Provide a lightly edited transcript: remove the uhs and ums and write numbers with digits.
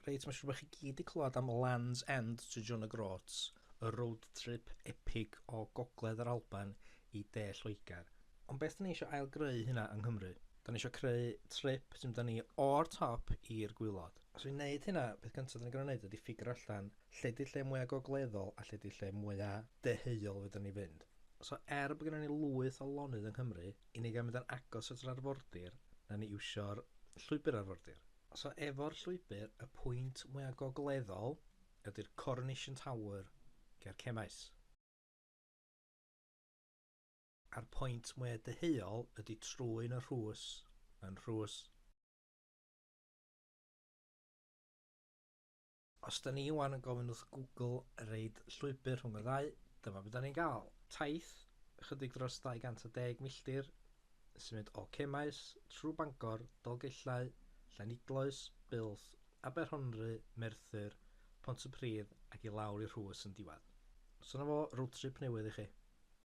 Reit, mae'n siŵr bod chi gyd 'di clywed am Land's End to John O'Groats, y road trip epig o gogledd yr Alban i de Lloegr. Ond beth 'dan ni eisiau ail-greu hynna yng Nghymru? 'Dan ni eisiau creu trip sy'n mynd â ni o'r top i'r gwaelod. So i wneud hynna, peth cyntaf 'dan ni'n gorfod wneud ydy ffigro allan lle 'di'r lle mwya gogleddol a lle 'di'r lle mwya deheuol fedrwn ni fynd. So er bod gennym ni lwyth o lonydd yng Nghymru, i ni gael mynd yn agos at yr arfordir, 'nawn ni iwsio'r llwybr arfordir. So efo'r llwybr, y pwynt mwya gogleddol ydy'r Coronation Tower ger Cemaes. A'r pwynt mwya deheuol ydy Trwyn y Rhws yn Rhws. Os da ni 'wan yn gofyn wrth Google reid llwybr rhwng y ddau, dyma be da ni'n gael. Taith chydig dros 210 milltir sy'n mynd o Cemaes, trwy Bangor, Dolgellau, Llanidloes, Builth, Aberhonddu, Merthyr, Pontypridd ac i lawr i Rhws yn diwedd. So 'na fo, road trip newydd i chi.